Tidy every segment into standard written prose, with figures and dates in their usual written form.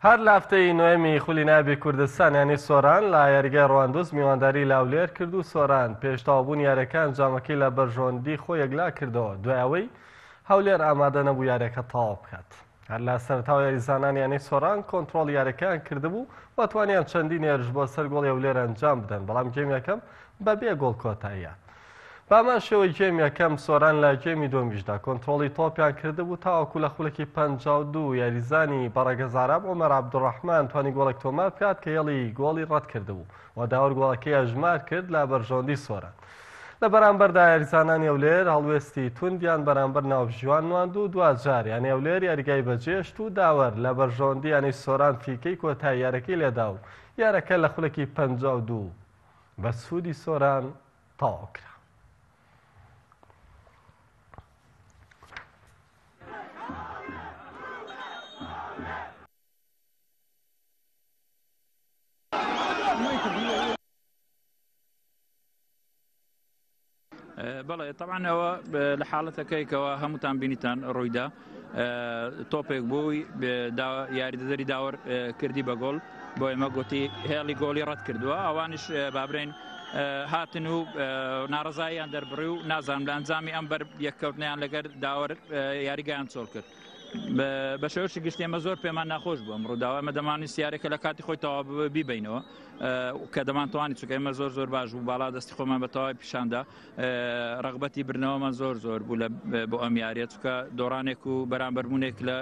هەر لە هەفتەی نۆیەمی خولی نایابی کوردستان یانەی سۆران لە یاریگای ڕواندز میوانداری لە هەولێر کرد و سۆران پێش تەواوبوونی یاریەکە ئەنجامەکەی لە بەرژەوەندی خۆی یەکلا کردەوە دوای ئەوەی هەولێر ئامادە نەبوو یاریەکە تەواو بکات. هەر لە سەرەتاوە یاریزانانی یانەی سۆران کۆنتڕۆڵی یاریەکەیان کردبوو و توانیان چەندین هێرش بۆ سەر گۆڵی هەولێر ئەنجام بدەن بەڵام گێم یەکەم بەبێ گۆڵ کۆتایی هات. بەهەمان شێوەی گێم یەکەم، سۆران لە گێمی دووەمیشدا کۆنترۆڵی تۆپیان کردبوو تاوەکو لە خولەکی 52 یاریزانی بەڕەگەز عەرەب عومەر عەبدولڕەحمان توانی گۆڵێک تۆمار بکات کە هێڵی گۆڵی ڕەتکردبوو و داوەر گۆڵەکەی ئەژمار کرد لە بەرژەوەندی سۆران. لە بەرامبەردا یاریزانانی هەولێر هەڵوێستی توندیان بەرامبەر ناوبژیوان نواند و دواجار یانەی هەولێر یاریگای بەجێشت و داوەر لە بەرژەوەندی یانەی سۆران فیکەی کۆتایی یارەکەی لێدا و یارەکە لە خولەکی 52 بە سوودی سۆران تەواو کرا. بەڵێ تەبعەن ئەوە لە حاڵەتەکەی کەەوە هەمووتان بینیتان ڕوویدا تۆپێک بووی یاریدەدەری داوەر کردی بە گۆڵ بۆ ئێمە گوتی هێڵی گۆڵی ڕەت کردووە ئەوانیش بابرێن هاتن و ناڕزاییان دەربڕی و نازانم لە ئەنجامی ئەم بەر یەککەوتنیان لەگەر داوەر یاریگایان چۆڵ کرد بە شێوەیەکی گشتی ئێمە زۆر پێمان ناخۆش بوو ئەم ڕووداوە ئێمە دەمانی سیارێکە لە کاتی خۆی تەواو بیبینەوە کە دەمانتوانی چونکە ئێمە زۆر زۆر باش بوو باڵا دەستی خۆمان بە تەواوی پیشاندا ڕغبەتی برنەوەمان زۆر زۆر بوو لە بۆ ئەم یاریە چونکە دۆڕانێک و بەرامبەربوونێک لە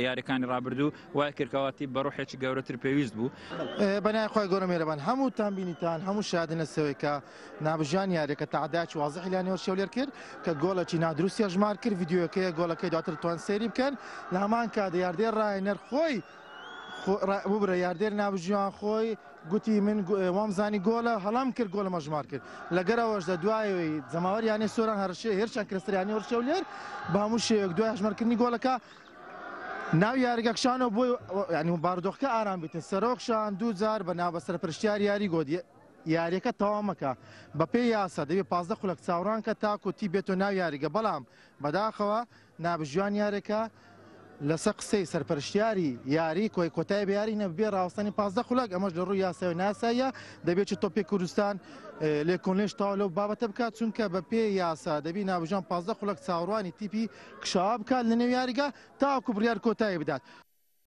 یاریەکانی ڕابردوو وای کردکەواتی بە ڕوحێکی گەورەتر پێویست بوو. بەنای خۆی گەورە مێرەبان هەمووتان بینیتان هەموو شادن لە سەوەی کە نابژیان یاریەکە تەعدایەکی وازحی لە نێوەر شەولێر کرد کە گۆڵێکی نادروستی هەژمار کرد ڤیدیۆکەیە گۆڵەکەی دواتر توان سەیری بکەن لە هەمان کات یاردێر ڕاهێنەر خۆی ببرە یاردێر نابژیوان خۆی گوتی من وامزانی گۆڵە هەڵام کرد گۆڵم هەژمار کرد لەگەرەوەشدا دوایەوەی جەماوەر یانەی سۆران هەرشێ هێرشان کرد سەر یانەی شەولێر بە هەموو شێوەیەک دوای هەژمارکردنی گۆڵەکە ناو یاریگە کشانەوە بۆی یعنی بارودۆخەکە ئارام بیتن سەرۆک شان دوو جار بە ناو بە سەرپەرشتیار یاری گۆت یاریەکە تەواو مەکە بەپێی یاسا دەبێ 15 خولەک چاوەڕان کە تاکو تی بێتۆ ناو یاریگە بەڵام بەداخەوە نابژیوان یاریەکە لەسەر قسەی سەرپەرشتیاری یاری کۆی کۆتای بە یاری نەبێ ڕاوەستانی 15 خولەک ئەمەش لە ڕووی یاسایەوە ناساییە دەبێت چ تۆپی کوردستان لێکۆڵینەوەی تەواو لەو بابەتە بکات چونکە بەپێی یاسا دەبی نابژیوان 15 خولەک چاوەڕوانی تیپی کشاوە بکات لە نێو یاریگا تاوەکو بڕیار کۆتایی بدات.